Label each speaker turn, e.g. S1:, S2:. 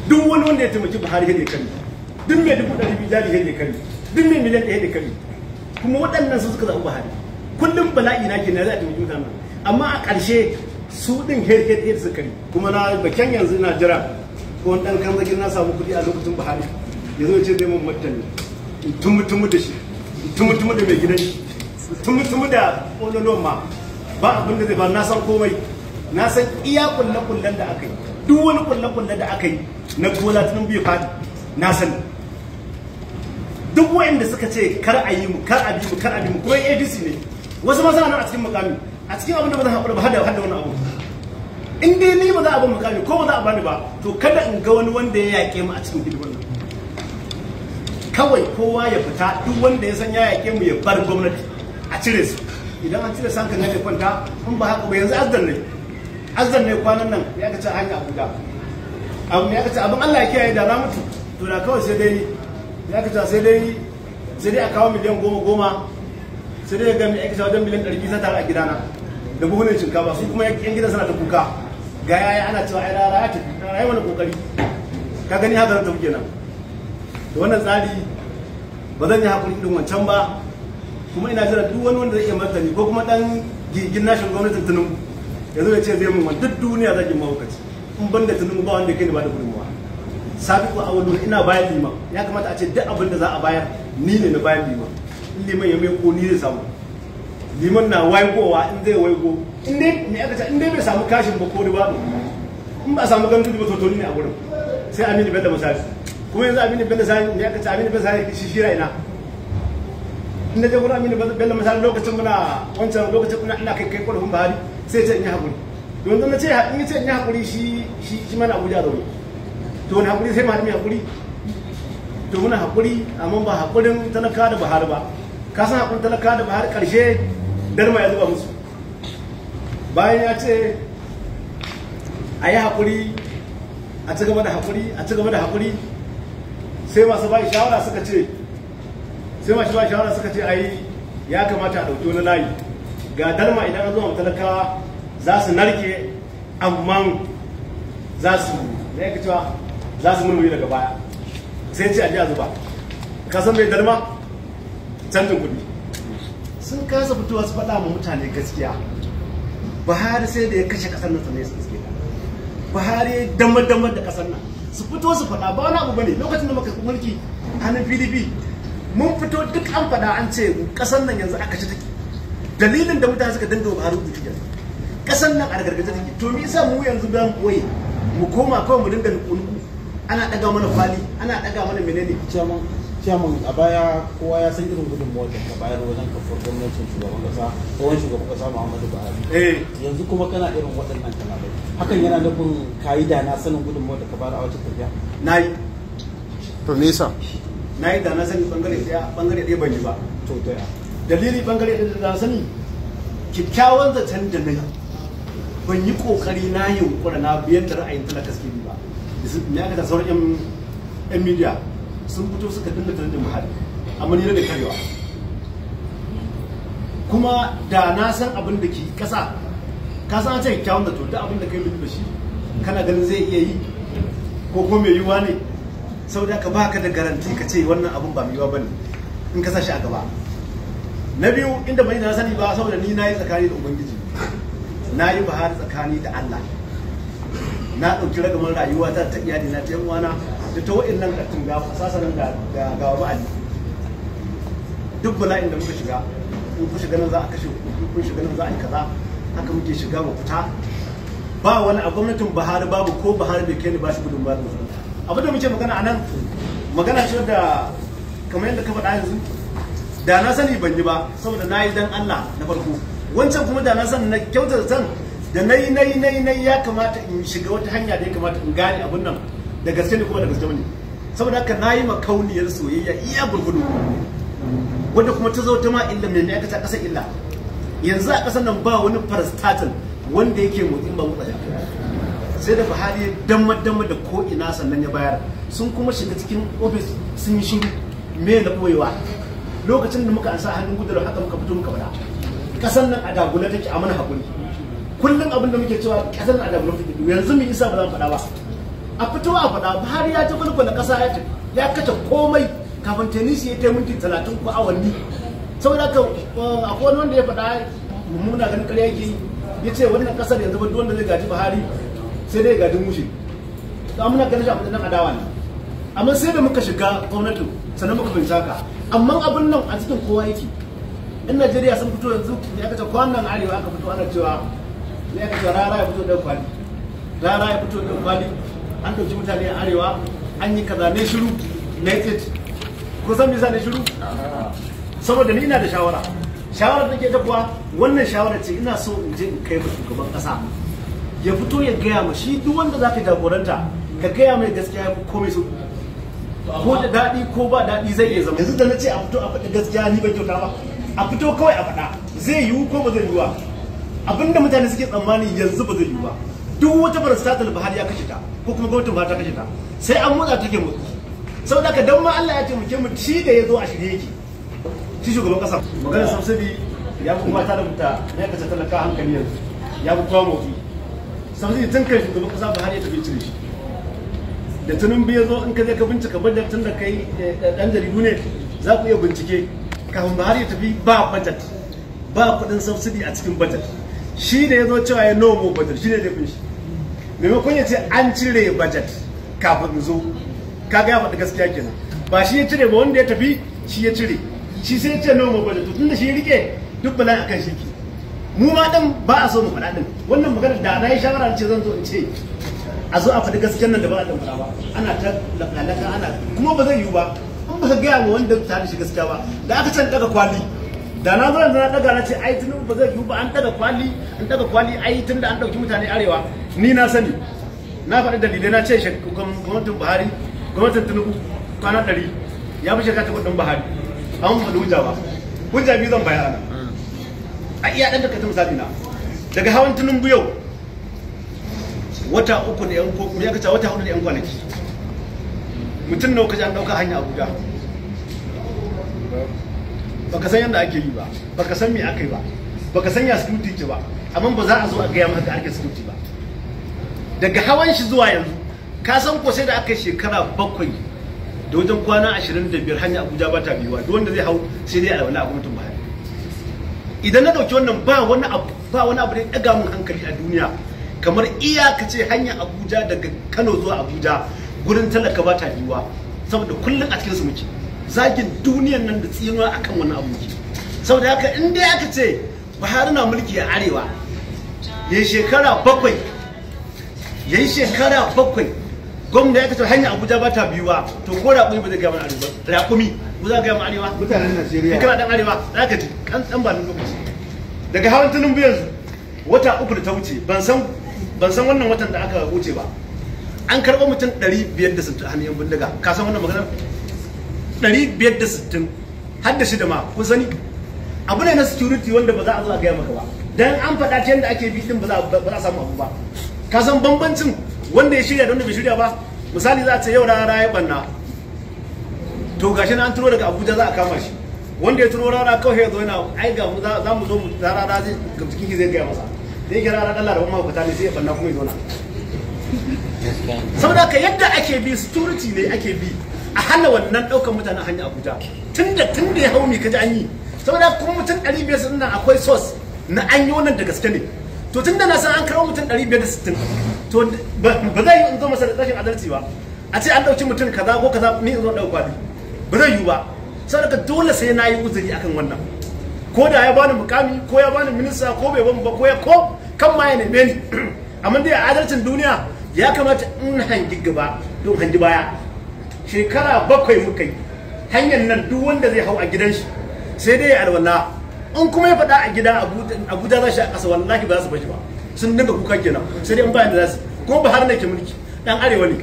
S1: Duk wani wanda ya taimaki Buhari ya kari, duk mai 200,000 jari ya kari, duk mai 1,000,000 ya kari. Kuma waɗannan su suka zaɓi Buhari. Kullum bala'i na kenan za a taimaki mutanen, amma a ƙarshe su ɗin head su kari. Kuma na bakin yanzu ina jira ko wani ɗan kanzagin na samu kuɗi a lokacin Buhari ya zo ya ce zai mun martani, in tumutumu da shi, in tumutumu da mai gidan shi, tumutumu da ƙololon ma ba abin da zai ba. Na san komai, na san iya kulle-kullen da aka yi, duk wani kulle-kulle da aka yi na Bola Tinubu ya faɗi na sani. Duk waɗanda suka ce kar a yi mu, kar a bi mu, kar a bi mu, kuma ADC ne, wasu ma suna nan a cikin mukami, a cikin abin da ba zan haƙura ba, hada wani abu. In dai ni ba za a ban mukami ko ba za a bani ba, to kada in ga wani wanda ya yaƙe mu a cikin hidimar nan. Kawai kowa ya fita, duk wanda ya san ya yaƙe mu ya bar gwamnati, a cire su. Idan an cire sankan ne kwanta, in ba haka ba yanzu azzan ne kwanan nan ya kace hanya Abuja. Abu ya kace abin Allah ya kiyaye da na mutu, to da kawai sai dai ya kace sai dai a kawo 10,000,000 sai dai ga mai aika wajen 200,000,000 sai tare a gidana da buhunan shinkafa. Su kuma yan gidan suna ta kuka, ga yaya ana cewa ai rara ya tafi, rara yi wani kokari ka gani haka zan tafi kenan. Da wannan tsari ba zan yi hakuri irin wancan ba. Kuma ina jira duk wani wanda zai iya martani ko kuma dan gigin nashin gwamnatin Tinubu ya zo ya ce zai mun wani, duk duniya zan yi mahaukaci. In ban da Tinubu ba wanda kai ni ba da gudunmuwa. Sabiqu awwalu ina bayan liman, ya kamata a ce duk abin da za a bayar ni ne na bayan liman. In liman ya mai ko ni zai samu, liman na waigowa in zai waigo, in dai me aka ce in dai bai samu kashin ba ko riba, in ba a samu gandu ba, to ni ne a gurin. Sai Aminu Bello Masari. Kuma yanzu Aminu Bello Sani me aka ce Aminu Bello Sani shi shira ina in na je gurin Aminu Bello Masari lokacin muna wancan lokacin ina kai ƙorafin Buhari, sai ce in yi hakuri. To yanzu na ce in ce in yi hakuri, shi mana Abuja zaune. To wani hakuri sai mu haɗu hakuri. To muna hakuri, amma ba hakurin talaka da Buhari ba. Ka san hakurin talaka da Buhari karshe darma ya zuba musu. Bayan ya ce a yi hakuri, a ci gaba da hakuri, a ci gaba da hakuri, sai masu ba shawara suka ce, sai masu ba shawara suka ce ai ya kamata a ɗauki wani layi ga darma, idan an zuwa talakawa za su narke, amma za su me yake cewa za su murmuri daga baya. Sai ce a ji a zuba. Ka san mai darma? Canjin kuɗi. Sun kasa fitowa su faɗa ma mutane gaskiya. Buhari sai da ya kashe ƙasar nan sannan ya suke ta. Buhari damar damar da ƙasar nan. Su fito su faɗa ba wani abu bane. Lokacin da muka mulki hannun PDP mun fito duk an faɗa, an ce ƙasar nan yanzu aka ci take. Dalilin da mutane suka dinga Buhari rubutu kenan. Ƙasar nan a gargaje take. To me yasa mu yanzu ba mu koyi mu koma kawai mu dinga nuku-nuku, ana ɗaga mana kwali, ana ɗaga mana menene?
S2: Ciyaman, a baya kowa ya san irin gudunmawar da ka bayar wajen kafar gwamnatin shugaban kasa, tsohon shugaban kasa Muhammadu Buhari. Yanzu kuma kana irin waɗannan kalamai, hakan yana nufin kayi da na sanin gudunmawar da ka bayar a wata tafiya?
S1: Na yi.
S3: To me yasa?
S1: Na yi da na sani bangare ɗaya, bangare ɗaya ban yi ba.
S2: To ta ya?
S1: Dalili bangare ɗaya da na sani, kyakkyawan zaton da na yi, ban yi kokari na yunkura na biyan da ra'ayin talaka suke bi ba. Me aka ta sauran yan media sun fito suka dinga trendin Buhari, amma ni da karewa. Kuma da na san abin da ke kasa, ka san an ce kyakkyawan zato, duk abin da kai da shi kana ganin zai iya yi ko kuma mai yiwuwa ne, saboda ka baka da garanti ka ce wannan abin ba mai yiwuwa bane in ka sa shi a gaba. Na biyu, inda bai na sani ba, saboda ni na yi tsakani da Ubangiji, na yi Buhari tsakani da Allah, na ɗauki ragamar rayuwa ta, ta iyali na, ta yan uwana, da ta wa'annan ƙartun ga sasanin ga ga ba'ali. Duk bala'in da muka shiga, in ku shiga nan za a kashe ku, kun shiga nan za a yi kaza, haka muke shiga mu fita. Ba wani a gwamnatin Buhari babu ko Buhari bai kai ni ba shi gudun ba. Abin da muke magana a nan, magana ce da kamar yadda ka faɗa yanzu, da na sani ban yi ba, saboda na yi dan Allah na farko. Wancan kuma da na sani na kyautar san da na yi na yi na yi na ya kamata in shiga wata hanya da ya kamata in gane abun nan da gaske ne kuma da gaske ne. Saboda haka na yi makauniyar soyayya iya gurgudu, wanda kuma ta zo ta ma illa mai aikata ƙasar illa. Yanzu a ƙasar nan ba wani parastatal wanda yake motsin ba motsa sai da Buhari ya damma damma da ko ina sannan ya bayar. Sun kuma shiga cikin ofis sun yi shiru, me na boyewa? Lokacin da muka ansa hannun gudunar haka muka fito muka faɗa, ƙasar nan a dagula take, a mana hakuri. Kullum abin da muke cewa ƙasar nan a dagula take. Yanzu mu isa ba za mu faɗa ba. A fito a faɗa, Buhari ya ta gwalgwala ƙasa, ya tafi ya kace komai kafin tenisi ya ta minti 30 ko awanni. Saboda haka akwai wani wanda ya faɗa, muna ganin ƙarya yake, ya ce wannan ƙasar yanzu ba wanda zai gaji Buhari sai dai gaji mushe. To muna ganin shi a matsayin adawa ne, amma sai da muka shiga gwamnatin sannan muka fahimci haka. Amma abin nan a cikin kowa yake. In Najeriya sun fito yanzu ne aka ce kwanan arewa aka fito ana cewa ne aka ce rara ya fito da kwali, rara ya fito da kwali, an ɗauki mutane a arewa an yi kaza, ne shiru na yi. Ko san me yasa ne shiru? Saboda ni ina da shawara. Shawara da ke ta kuwa wannan shawara ce ina so in je in kai ma shugaban kasa, ya fito ya gaya ma shi. Duk wanda zaka jagoranta ka gaya mai gaskiya ya fi komai so, ko da daɗi ko ba daɗi zai iya zama. Yanzu da na ce a fito a faɗi gaskiya, ni ban kyauta ba. A fito kawai a faɗa, zai yiwu ko ba zai yiwu ba? Abinda mutane suke tsammani yanzu ba zai yiwu ba. Duk wata parastatal Buhari ya kashe ta, ko kuma gwamnatin Buhari ta kashe ta, sai an motsa take motsi. Saboda haka dan ma Allah ya taimake mu, shi da ya zo a shirye yake, shi shugaban kasa. Maganar subsidy ya fi kuma ta da muta ya kace talaka hankali yanzu ya fi kowa motsi. Subsidy tun kai shugaban kasa Buhari ya tafi cire shi, da Tinubu ya zo, in ka je ka bincika budget, tun da kai dan jaridu ne za ku iya bincike, kafin Buhari ya tafi ba budget, ba kuɗin subsidy a cikin budget. Shi da ya zo cewa ya no more budget, shi ne laifin shi. Maimakon ya ce an cire budget kafin zo, kaga ya faɗi gaskiya kenan. Ba shi ya cire ba, wanda ya tafi shi ya cire. Shi sai ya ce no more budget. To tunda shi ya rike, duk bala'in akan shi ke. Mu ma dan ba a so mu faɗa din wannan magana. Da na yi shawara ce zan zo in ce a zo a faɗi gaskiyar nan da ba a dan faɗa ba, ana ta lalaka ana kuma ba zai yiwu ba in ba ka gaya ma wanda ta da shi gaskiya ba. Da aka can daga kwali, da na zo yanzu na daga na ce ai Tinubu ba zai yiwu ba, an daga kwali, an daga kwali, ai tunda an dauki mutane arewa. Ni na sani, na faɗi dalilai, na ce gwamnatin Buhari, gwamnatin Tinubu kwana 100 ya fi shekara 8 ɗin Buhari. An faɗi hujja ba, hujja biyu zan bayar ana a iya ɗan takaitun misali na. Daga hawan Tinubu yau wata 3 da yan ko ya kace wata 4 da yan kwanaki, mutum nawa kaji an ɗauka hanya Abuja? Baka san yadda ake yi ba, baka san me aka yi ba, baka san ya security ke ba, amma ba za a zo a gaya maka harkar security ba. Daga hawan shi zuwa yanzu, ka san ko sai da aka yi shekara 7 da wajen kwana 25 hanya Abuja ba ta biyuwa, duk wanda zai hau sai dai a wani a gwamnatin Buhari. Idan na dauki wannan, ba wani abu da ya daga mun hankali a duniya kamar iyaka ce hanya Abuja daga Kano zuwa Abuja gurin talaka ba ta biyuwa, saboda kullum a cikin su muke zagin duniyan nan da tsinuwa akan wani abu muke. Saboda haka in dai aka ce Buhari na mulki a arewa ya shekara 7, ya yi shekara 7, gwamna ya kace hanya Abuja ba ta biyuwa, to ko raƙumi ba zai gaya mana arewa ba. Raƙumi ba za gaya mana arewa.
S3: Mutanen Najeriya.
S1: In kana dan arewa za ka ji kan dan ba lokaci. Daga hawan Tinubu yanzu wata 3 da ta wuce, ban san wannan watan da aka wuce ba, an karɓo mutum 560 a hannun bindiga. Ka san wannan maganar? 560 har da shida ma. Kun sani abu ne na security wanda ba za a zo a gaya maka ba, dan an faɗa ta yadda ake bi din ba za a samu abu ba. Ka san bambancin wanda ya shirya da wanda bai shirya ba? Misali, za a ce yau rara ya banna, to gashi na an turo daga Abuja za a kama shi. Wanda ya turo rara kawai ya zo yana ai ga mu za mu zo mu rara zai ga cikin zai gaya masa da yake rara dan laraban mahaukata ne, sai ya banna kuma ya zo na. Saboda haka yadda ake bi security ne ake bi a hana wannan daukan mutanen hanya Abuja. Tunda ya hau mi kaji an yi? Saboda kuma mutum 500 nan akwai source na an yi wannan da gaske ne. To tunda na san an karɓo mutum 560, to ba zai yi in zo masa da rashin adalci ba, a ce an ɗauki mutum kaza ko kaza, ni in zo ɗauka kwali, ba zai yiwu ba. Saboda dole sai na yi uzuri akan wannan, ko da ya bani mukami, ko ya bani minista, ko bai bani ba, ko ya ko kan ma ya neme ni. Amma dai a adalcin duniya ya kamata in hangi gaba don hangi baya. Shekara 7 muka yi hanyar nan, duk wanda zai hau a gidan shi sai dai ya alwala. In kuma ya faɗa a gida Abuja za shi a ƙasa, wallahi ba za su bashi ba, sun dinga kuka kenan, sai dai in bayan da za su. Kuma Buhari ne ke mulki, dan arewa ne.